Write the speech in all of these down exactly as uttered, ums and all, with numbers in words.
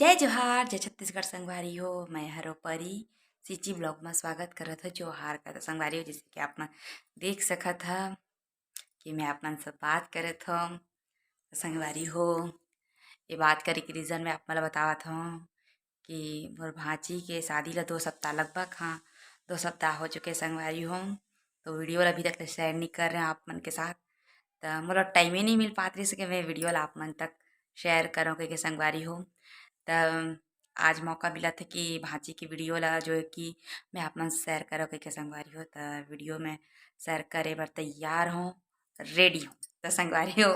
जय जोहार, जय छत्तीसगढ़ संगवारी हो। मैं हरो परी सीची ब्लॉग में स्वागत करत हो जोहार का। तो संगवारी हो, जैसे कि आप मन देख सकत ह कि मैं आप मन से बात करत हो। तो संगवारी हो, ये बात करे के रीज़न मैं आप मन ला बतावत हो कि मोर भांची के शादी ला दो सप्ताह लगभग, हाँ, दो सप्ताह हो चुके संगवारी हो। तो वीडियो ला अभी तक शेयर नहीं कर रहे हैं आप मन के साथ, त मोला टाइम ही नहीं मिल पात रहिस कि मैं वीडियो ला आप मन तक शेयर करूँ कहिके संगवारी हो। त आज मौका मिलत हे कि भांची के वीडियो ला जो है कि मैं आप मन शेयर करूँ कहिके संगवारी हो। त वीडियो में शेयर करे बर तैयार हूँ, रेडी हूँ। त संगवारी हो,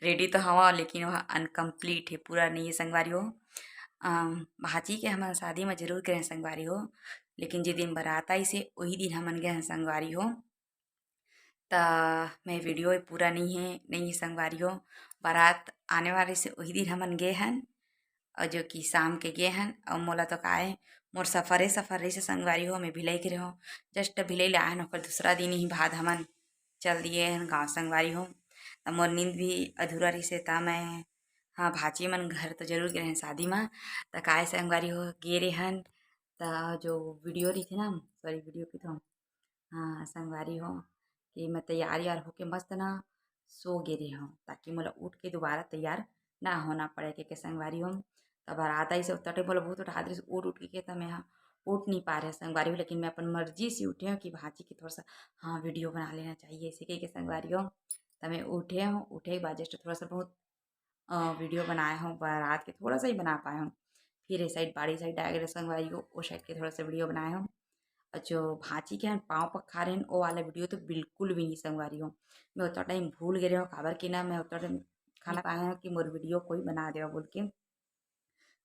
रेडी तो हवा, लेकिन वह अनकम्प्लीट है, पूरा नहीं है संगवारी हो। अम, भांची के हमन शादी में जरूर करे संगवारी हो, लेकिन जे दिन बारात आइस हे, वही दिन हमन गए हन संगवारी हो। त मैं वीडियो पूरा नहीं है, नहीं है संगवारी हो। बारात आने वाले से वही दिन हमन गए हन, और जो कि शाम के गए हन, और मोला तो का हे, मोर सफरे सफर रहिस हे संगवारी हो, मैं भिलाई के रहो, जस्ट भिलाई ले आए हन, ओकर दूसरा दिन ही बाद हमन चल दिए हन गाँव संगवारी हो। त मोर नींद भी अधूरा रहिस हे, त मैं, हाँ, भांची मन घर तो जरूर गए हन शादी में। त काय संगवारी हो, गे रहे हन, त जो वीडियो रही थी ना, सॉरी, वीडियो की तो, हाँ, संगवारी हो, कि मैं तैयार यार होके मस्त ना सो गे रहे हूँ, ताकि मोला उठ के दोबारा तैयार ना होना पड़े, के, के संगवारी हो। तब रात आई से उतना टाइम बोला बहुत उठा दे, उठ उठ के, त मैं, हाँ, उठ नहीं पा रहे संगवारी हो, लेकिन मैं अपन मर्जी से उठे हूँ कि भांची की थोड़ा सा, हाँ, वीडियो बना लेना चाहिए, ऐसे कह के संगवारी हो। त मैं उठे हूँ, उठे के बाद जस्ट थोड़ा सा बहुत, अ, वीडियो बनाए हूँ, बारात के थोड़ा सा ही बना पाए हूँ। फिर ये साइड बाड़ी साइड आ गए संगवारी हो, वो साइड के थोड़ा सा वीडियो बनाए हूँ। और जो भांची के हन पाँव पखारे हन, वो वाला वीडियो तो बिल्कुल भी नहीं संगवारी हो। मैं उतना टाइम भूल गए रहे हूँ, काबर कि ना मैं उतना टाइम खाना पाए हूँ कि मोर वीडियो कोई बना देवा बोल के।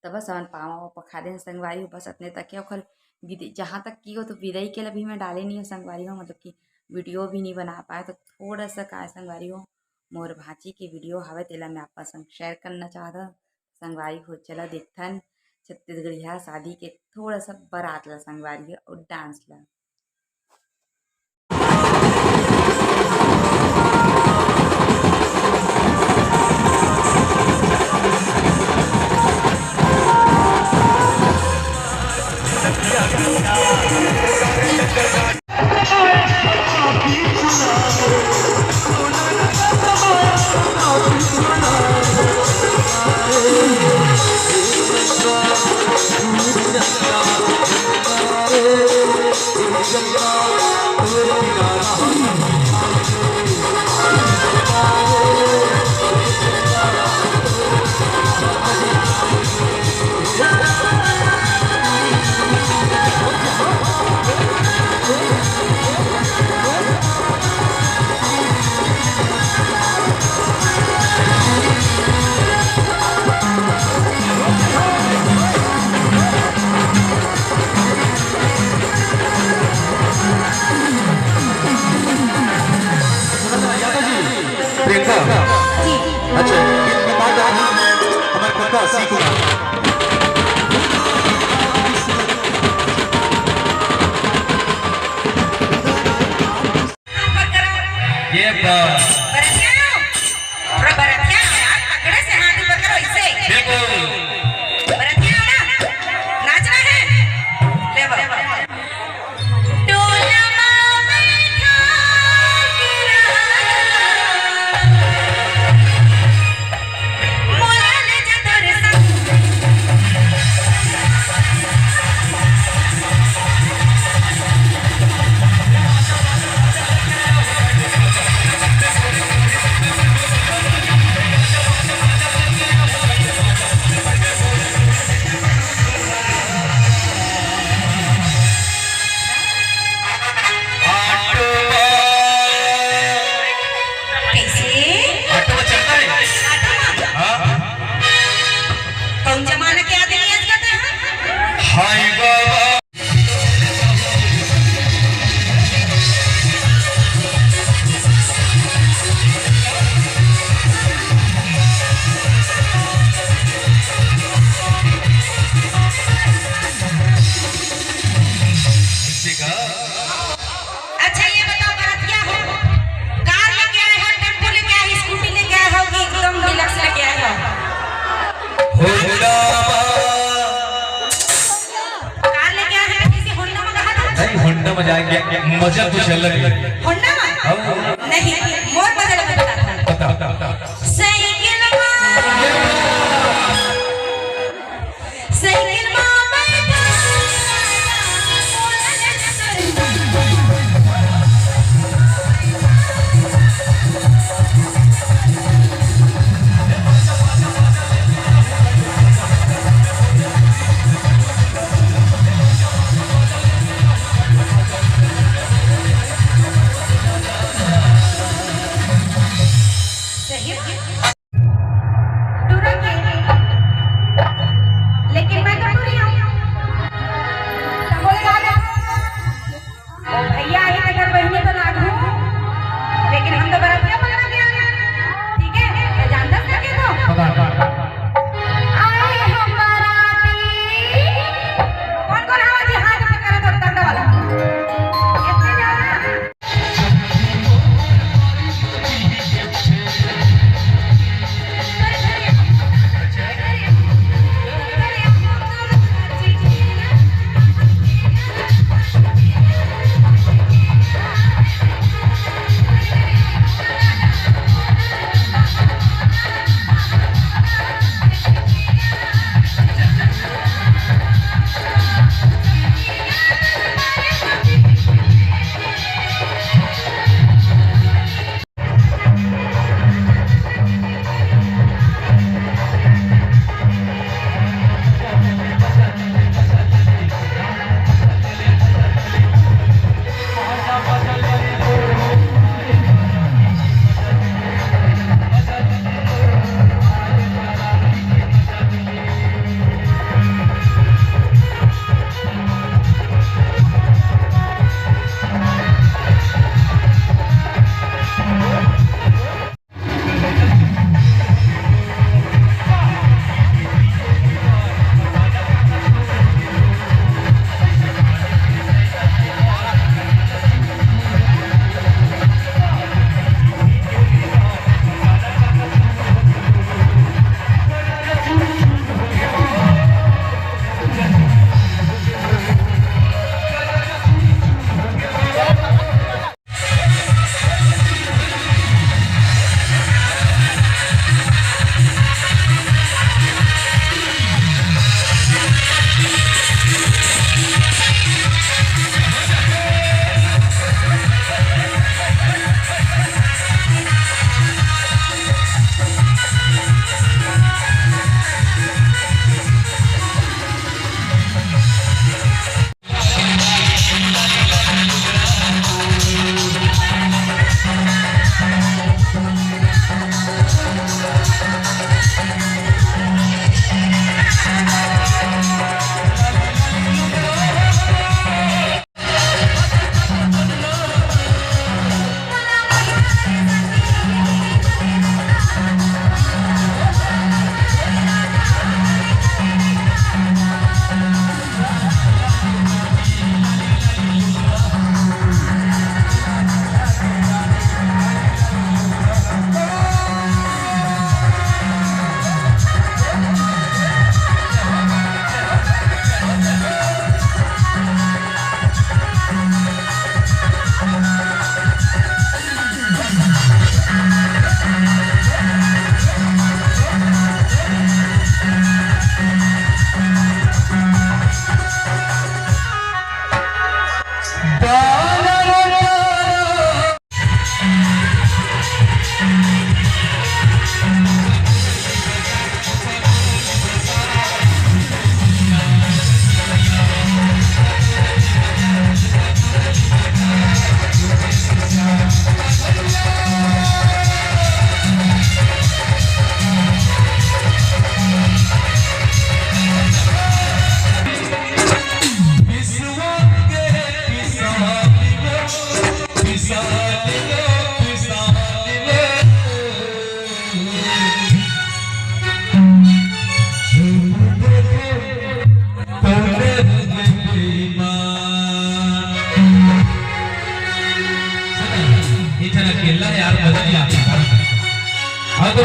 त बस हमन पाँव पखारे हन संगवारी हो, बस अतने तक है। ओकर विदे-, जहाँ तक की हो तो विदाई के ला भी मैं डाले नहीं हो संगवारी हो, मतलब कि वीडियो भी नहीं बना पाए। तो थोड़ा सा काय संगवारी हो, मोर भांची के वीडियो हवे, तेला मैं आप संग शेयर करना चाहत हूँ। संगवारी हो, चला देखथन छत्तीसगढ़िया शादी के थोड़ा सा बारात ला संगवारी हो और डांस ला। प्रियंका। जी। अच्छा, गीत में बात आ रही, हमारे पक्का सीख हुआ। ये ब- बरतिया हो, थोड़ा बरतिया हो यार, पकड़े से हाथ ऊपर करो, ऐसे। बिल्कुल। बरतिया हो ना, नाचना है। ले बाबा। टोला मा बैठा के रहा, मोला ले जा तोरे संग। कैसे? ऑटो में चलता है। ऑटो में? हाँ। कौन जमाना के आदमी है इसका तो, हाँ? हाय बाबा। अच्छा, ये बताओ, बरतिया हो, कार लेके आए हो, टेम्पो लेके आए हो, स्कूटी लेके आए हो कि एकदम डिलक्स लेके आए हो? हो रामा। होंडा में जाएंगे, मजा कुछ अलग है। होंडा में? हाँ। नहीं, मोर मजा लगे बताता हूँ। बता। साइकिल में, साइकिल में बैठा। सही में? टूरा के। लेकिन मैं तो टूरी हूँ। तो बोले, "आ जा।" ओ भैया, आई तेकर बहिनी तो लागू, लेकिन हम तो बरातिया पकड़ा के आ गए। ठीक है, तो जानता है क्या तो? पता है। आए हम बराती। कौन कौन आवाज हाथ पे करे तो डंडा वाला। इतने जाना। इथन अकेला यार, मजा नहीं आता। अब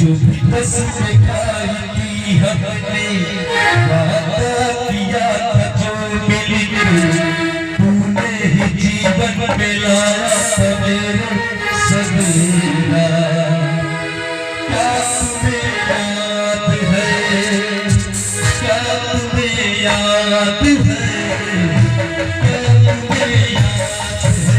जो भी बस में गाई थी हमने, वादा किया था जो मिलके, तूने ही जीवन में लाया था मेरे सवेरा। क्या तुम्हें याद है, क्या तुम्हें याद है, क्या तुम्हें याद है?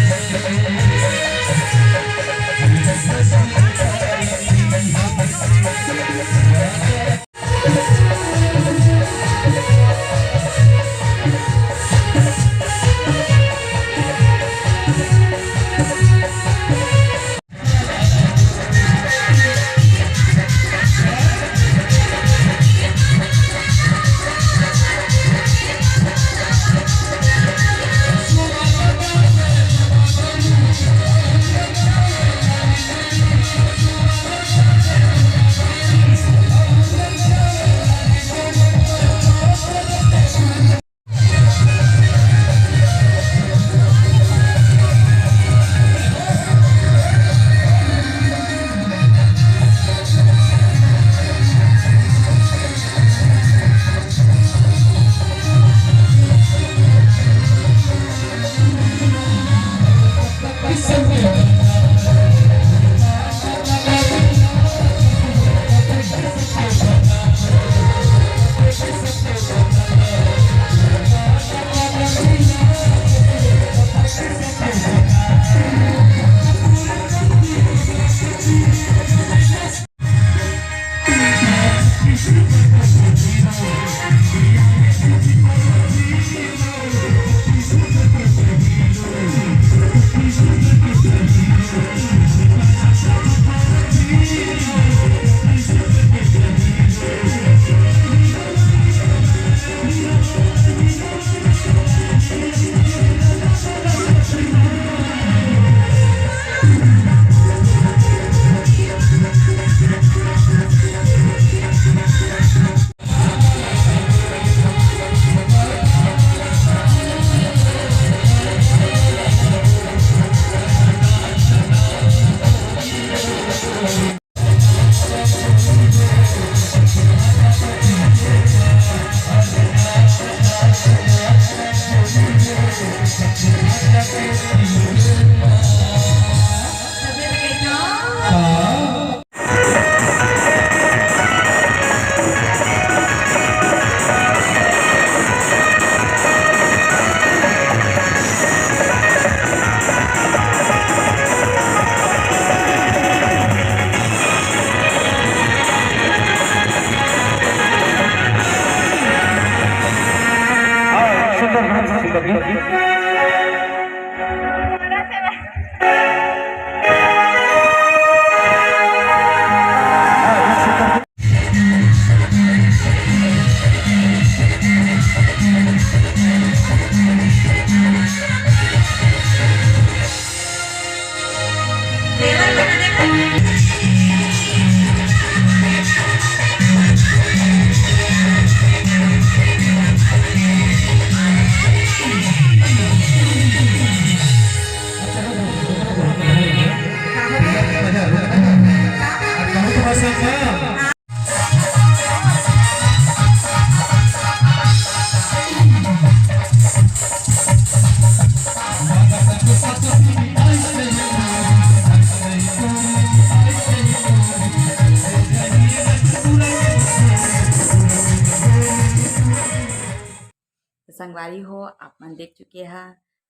तो संगवारी हो, आप मन देख चुके हा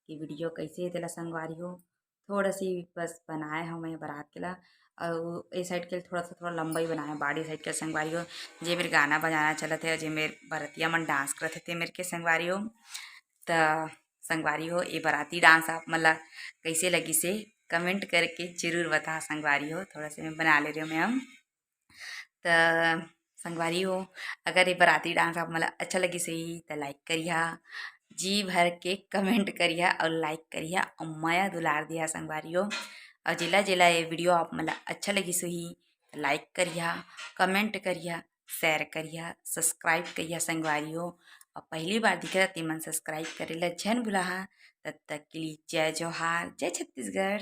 कि वीडियो कैसे हे तेला संगवारी हो। थोड़ा सी बस बनाए हव मैं बरात के ला, अउ ए साइड के थोड़ा सा थोड़ा लंबा ही बनाए, body side के संगवारी हो। जे मेर गाना बजाना चलत हे, जे मेर बरतिया मन dance करत हे, ते मेर के संगवारी हो। त संगवारी हो, ए बराती dance आप मन ला कैसे लगिस हे, comment करके जरूर बता संगवारी हो। थोड़ा से मैं बना ले रही हूँ मैं हम। त संगवारी हो, अगर ये बराती dance आप मन ला अच्छा लगिस होही त like करिहा, जी भर के comment करिहा और like करिहा और मया दुलार दिहा संगवारी हो। और जेला जेला ये वीडियो आप मन ला अच्छा लगिस होही त like करिहा, comment करिहा, share करिहा, subscribe करिहा संगवारी हो। और पहली बार दिखत तेमन subscribe करे ला झन भुलाहा। तब तक के लिए जय जोहार, जय छत्तीसगढ़।